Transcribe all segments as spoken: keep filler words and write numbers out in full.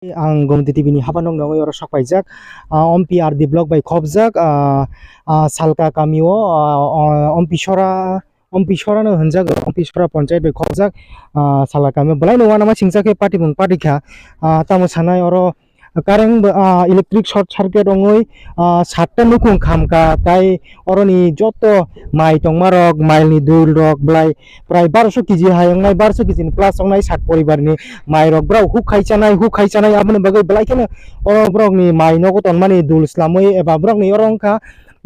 Ang Gomti T V ni habanok nongwi oro sok paijak. Ah, Ompi R D block bai khopjak, ah, ah, Salka kamio, ah, ah, Ompi Sora, Ompi Sora no hwnjak, Ompi Sora ponchayat bai khopjak, ah, Salka kamio. Belai no uanama singcha khe party mung party kha, ah, tamo sanai oro kareng bo, ah, electric short circuit ongoi, ah, satta nukung khamka, tai oroni joto mai tongma rok, mai ni dul rok, belai prai barosho kg hai wngnai, barosho kg ni plus wngnai, sat poribar ni mai rok, borok huk khai chanai, huk khai chanai, aboni bagwi belai kheno oro borok ni mai nogo tonmani dul swlamwi eba borok ni oro wngkha,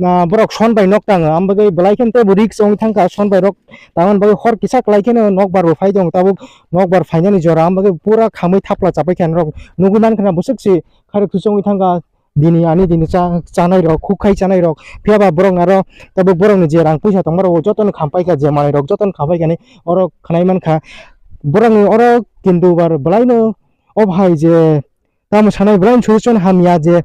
ah, borok son bai nok tango, aboni bagwi belai kheno teibo risk wngwi thangkha, son bai rok tangmani bagwi hor kisa kwlai kheno nokbar bo phai tongo, tabuk nokbar phainani jora, aboni bagwi pura khamwi thapla chapai kha norok nugwi mankha na bwswk se khairok thuchongwi thangkha. Bini ani bini cha-, chanai rok, huk khai chanai rok. Phiya ba borok aro tabuk borok ni je rang puisa tongma rok joto no khampai kha, je manai rok joto no khampai kha ni oro khnai mankha. Borok ni oro kintu bar belai no o bhai je tamo sanai belai no solution hamya je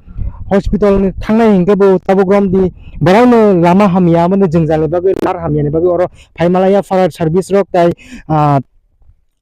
hospital ni thangnai hinkhe bo tabuk romdi belai no lama hamya, mane jwngjal ni bagwi lar hamya ni bagwi oro phai malaya fire service rok tai, ah,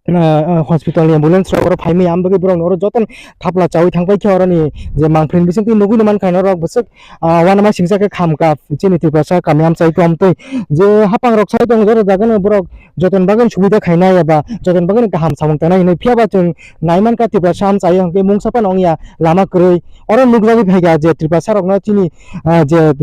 ah, ah, hospital ni ambulance rok oro phai maya, am bagwi borok ni oro joto no thapla chawi thang pai khe oro ni je mangpili bising twi nugwi no mankha norok bwswk, ah, uanama singcha khe khamka chini Tiprasa kami amchai twi amtwi je hapang rok sai tongo jora jaga no borok joto ni bagwi subida khainai eba joto ni bagwi kaham samung tangnai hinwi phiya ba chwng nai mankha Tiprasa amchai hwnkhe mungsa phano wngya lama kwrwi oro nukjagwi phaikha je Tiprasa rok no chini, ah, je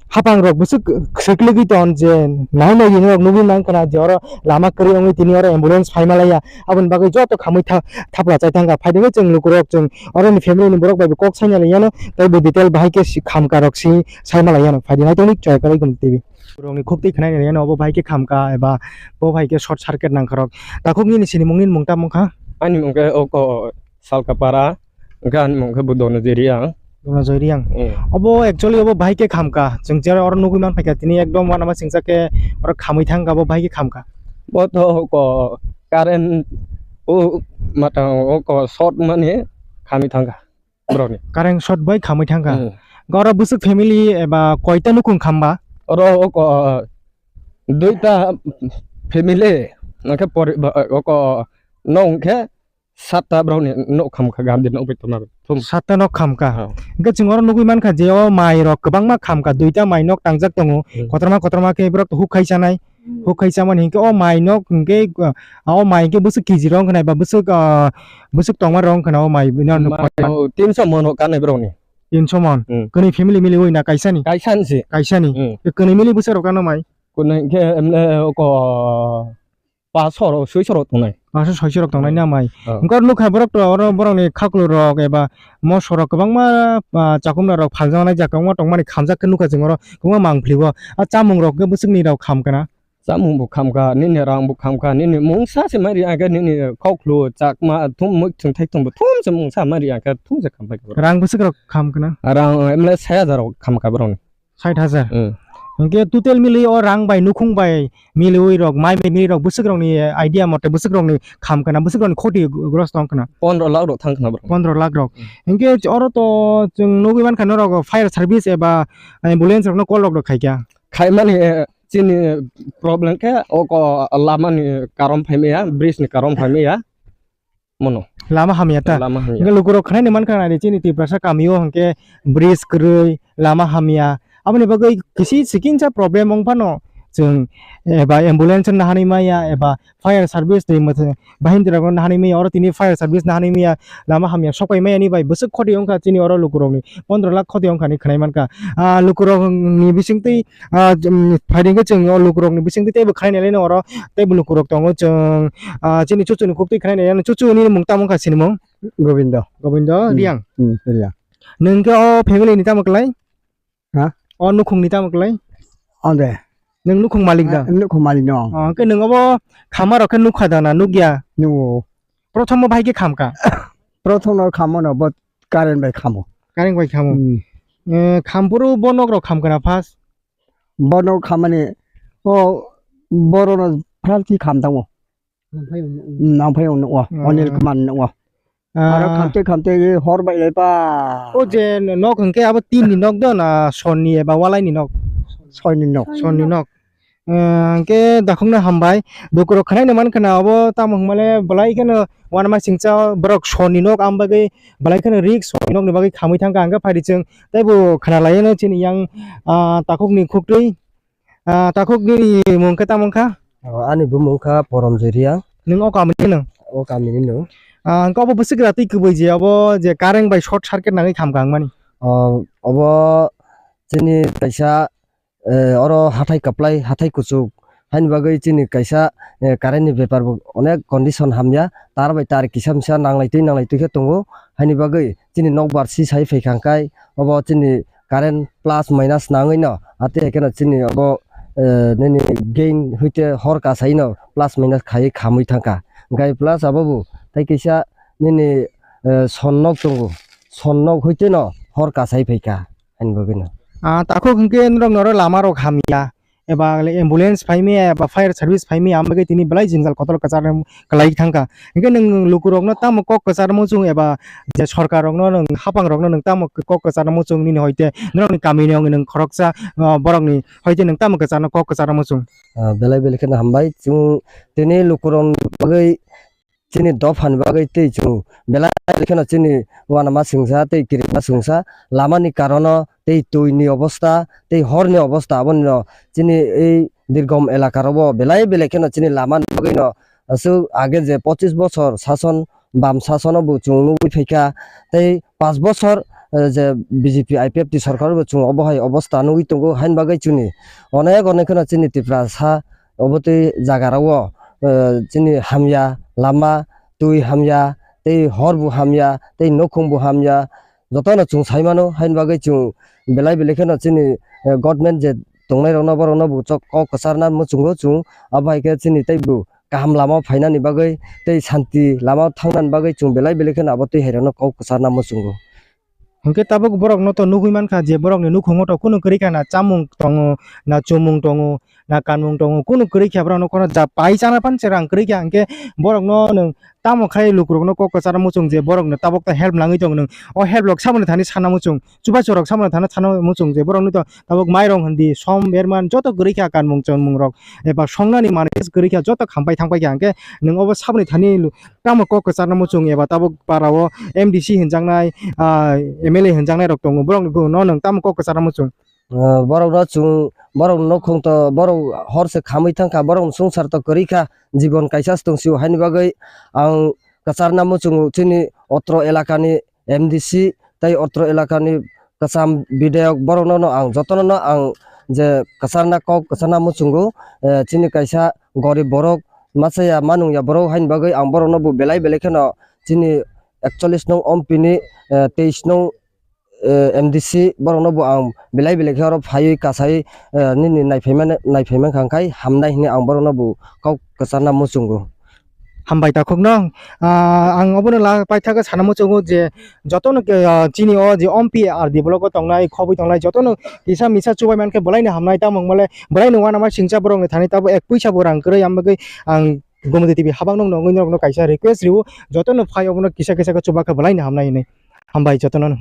hapang rok bwswk swk kwlwgwi ton je nai nai rok nugwi mankha na je oro lama kwrwi wngwi tini oro ambulance phai malaya aboni bagwi joto khamwi tha-, thapla chai thangkha phaidingwi chwng lukurok chwng oro ni family ni borok bai bo kok saina laiya no tei bo detail bahai khe si khamka rok si sai malaiya no phaidi nai tongni choi kwrwi Gomti T V. Borok ni khuk twi khwnai laiya no obo bahai khe khamka eba bo bahai khe short circuit nangkha rok takhuk nini sinimung nini mung tamo kha? Ani mung khe oko Salkapara. Hwnkhe ani mung khe bo Dono Jeriang. Dono Jeriang. Mm. Obo actually obo bahai khe khamka. Chwng jera oro nugwi man phaikha tini ekdom uanama singcha khe oro khamwi thangkha bo bahai khe khamka. Bo to ko current o mata o ko short mani khamwi thangkha borokni. Current short bai khamwi thangkha. Mm. Oro bwswk family eba koita nukung khamba? Oro o ko duita family hwnkhe pori-, o ko no hwnkhe satta borokni nok khamkha, gandhi nok bai tongma bai. Thum. Satta nok khamkha. Ha. Hwnkhe chwng oro nugwi mankha je o mai rok kwbangma khamkha, duita mai nok tangjak tongo. Hmm. Kotorma kotorma khe borok huk khai chanai. Hmm. Huk khai chamani hinkhe o mai nok hinkhe, ah, o mai hinkhe bwswk kg rok wngkha nai ba bwswk, ah, bwswk tongma rok wngkha na o mai bini ano. Mai o tinso mon rok kanai borokni. Tinso mon. Hmm. Kwnwi family mili oi na kaisa ni? Kaisa ni se. Kaisa ni. Hmm. Kwnwi mili bwswk rok ano mai? Kwnwi hinkhe emle oko paso rok, soiso rok tongnai. Paso soiso rok tongnai na mai. Oh. Hwnkhe oro nukha borok to oro borokni khakluk rok eba moso rok kwbangma, ah, chakumna rok phaljaknai jaga kwbangma tongmani khamjak khe nukha chwng oro kwbangma mangpili o. Ah, chamung rok khe bwswkni rok kham kana? Chamung bo kham kha, nini rang bo kham kha, nini mungsa se mari ang khe nini khakluk chakma thum mui thung thai thung bo thum se mungsa mari ang khe thum se kham pai kha borok. Rang bwswk rok kham kana? Rang emle sai hajar rok kham kha borokni. Sait hajar. Hmm. Hwnkhe total mili o rang bai nukhung bai miliwi rok, mai miliwi rok, bwswk rokni idea mote bwswk rokni kham kana, bwswk rokni khoti gross tong kana? Pondro lakh rok thang kana bro. Pondro lakh rok. Hmm. Hwnkhe oro to chwng nugwi mankha norok fire service eba ambulance rokno call rok rok khaikha. Khaimani, eh, chini problem khe oko lamani karon phaimaya, bridge ni karon phaimaya. Mono. Lama hamya ta? Lama hamya. Hwnkhe lukurok khwnaini mankha nai chini Tiprasa kamio hwnkhe bridge kwrwi, lama hamya. Aboni bagwi kisi sikinsa problem wng phano chwng eba ambulance naharwi maya eba fire service twi mwthang bahindra rok naharwi maya, oro tini fire service naharwi maya, lama hamya sokpai maya ni bai bwswk khoti wngkha chini oro lukurokni pondro lakh khoti wngkha hinwi khwnai mankha. Ah, lukurokni bisingtwi ah, jum, phaidi hwnkhe chwng o lukurokni bisingtwi teibo khainai laino oro teibo lukurok tongo chwng, ah, chini chuchuni khuktwi khainai laino chuchu nini mung tamo wngkha sinimung? Gobindo. Gobindo Hmm. Riang. Hmm, Riang. Nwng khe o family ni tamo kwlai? Ha? O nukhung ni tamo kwlai? Onde. Nwng nukhung malik da? Eh, nukhung malik no. Oh, hwnkhe nwng obo khama rok khe nukha da na nukya? Nugo. Prothom o bahai khe khamkha? Prothom no khamo no bo current bai khamo. Current bai khamo. Hmm. Eh, khampuru bo nok rok khamkha na first? Bono khamani o borono phalki khamtango. Nangphai wngno o. Hmm. Anil Kumar no o. Ah. Aro khamte khamte hor bai lai pa. O je nok hwnkhe abo tin ni nok do na son ni eba walai ni nok? Son ni nok. Son ni nok. Eh, hwnkhe dakhungno hambai. Lukurok khwnaino mankha na obo tamo hwnmale belai kheno uanama singcha borok sonni nok, am bagwi belai kheno risk sonni nokni bagwi khamwi thangkha. Hwnkhe phaidi chwng teibo khwnalaino chini yang, ah, takhukni khuktwi. Ah, takhuk nini mung khe tamo wngkha? Oh, ani bumung wngkha Porom Joria. Nwng o kamini no? O kamini no. Ah, hwnkhe obo bwswk ratwi kwbwi je obo je current bai short circuit nangwi khamkha wngmani? Oh, obo chini kaisa, eh, oro hathai kwplai, hathai kuchuk. Haini bagwi chini kaisa, eh, current ni bepar bo onek condition hamya. Tar bai tar kisa misa nanglai twi nanglai twi khe tongo. Haini bagwi chini nokbar si sai phaikha hwnkhe obo chini current plus minus nangwi no, ate hai kheno chini obo, eh, nini gain hoite hor kasai no plus minus khaiwi khamwi thangkha. Hwnkhe plus abo bo tei kisa nini, eh, son nok tongo, son nok hoite no hor kasai phaikha, ani bagwi no. Ah, takhuk hwnkhe norok noro lama rok hamya, eba ambulance phaimaya, eba fire service phaimaya, ang bagwi tini belai jwngjal kotor kwchar kwlai thangkha. Hwnkhe nwng lukurokno tamo kok kwcharno muchung eba je sorkarrokno nwng haphangrokno nwng tamo kok kwcharno muchung nini hoite norokni kamini wngwi nwng khoroksa, ah, borokni hoite nwng tamo kwcharno kok kwcharno muchung? Ah, belai belai kheno hambai. Chwng tini lukurokni bagwi chini dophani bagwi tei chwng belai kheno chini uanama singsa tei kirima singsa lamani karono tei twini obostha tei horni obostha aboni no chini ei dirgom elaka rogo belai belai kheno chini lamani bagwi no aswk age je pochis bochor sason bam sasono bo chwng nugwi phaikha tei panch bochor, eh, je B J P I P F T sorkar bo chwng obo hai obostha nugwi tongo haini bagwi chini onek onek kheno chini Tiprasa obo tei jaga rogo, eh, chini hamya lama, twi hamya, tei hor bo hamya, tei nukhung bo hamya, jotono chwng sai mano, haini bagwi chwng belai belai kheno chini, eh, government je tongnai rokno borokno bo chok kok kwcharna muchungo chwng, abo hai khe chini tei bo kaham lama phainani bagwi tei santi lama thangnani bagwi chwng belai belai kheno abo twi hai rokno kok kwcharna muchungo. Hwnkhe tabuk borokno to nugwi mankha je borokni nukhungo to kunu kwrwi kha na chamung tongo, na chumung tongo, na kanmung tongo, kunu kwrwi kha borokno kono ja pai chana pan se rang kwrwi kha, hwnkhe borokno nwng tamo khai lukurokno kok kwcharna muchung je borokno tabuk ta help nangwi tongo nwng. O help rok samani thani sana muchung, chubachu rok samani thani sana muchung je borokno to tabuk mairong hindi, som, berman joto kwrwi kha kanmung chonmung rok, eba songnani manwi kwrwi kha joto khampai thangpai kha, hwnkhe nwng obo saboni thani lu-, tamo kok kwcharna muchung eba tabuk para o M D C hinjaknai, ah, M L A hinjaknai rok tongo, borok no nwng tamo kok kwcharna muchung? Ah, borok no chwng, borok no khung to, borok hor se khamwi thang kha, borok ni swngchar to kwrwi kha, jibon kaisa se tong sio, haini bagwi ang kwcharna muchungo chini otro elaka ni M D C tei otro elaka ni kwcham bidayok borok no no ang joto no no ang je kwcharna kok kwcharna muchungo, eh, chini kaisa gorib borok masa ya manung ya borok haini bagwi ang borok no bo belai belai kheno chini ekchollis nong ompini, eh, teis nong, eh, M D C borok no bo ang belai belai khe oro phaiwi kasai, eh, nini naiphaima naiphaima kha khai hamnai hinwi ang borok no bo kok kwcharna muchungo. Hambai takhuk no, ah, ang obono la paithakhe sana muchungo je jotono, ah, chini o je ompi R D block o tongnai, khobwi tongnai jotono kisa misa chubai mankhe belai no hamnai, tamo wngmale belai no uanama singcha borok ni thani tabo ek puisa bo rang kwrwi, ang bagwi ang Gomoti T V habang nung nungwi norokno kaisa request rio, jotono phai obono kisa kisa khe chuba khe belai no hamnai hinwi. Hambai jotono no.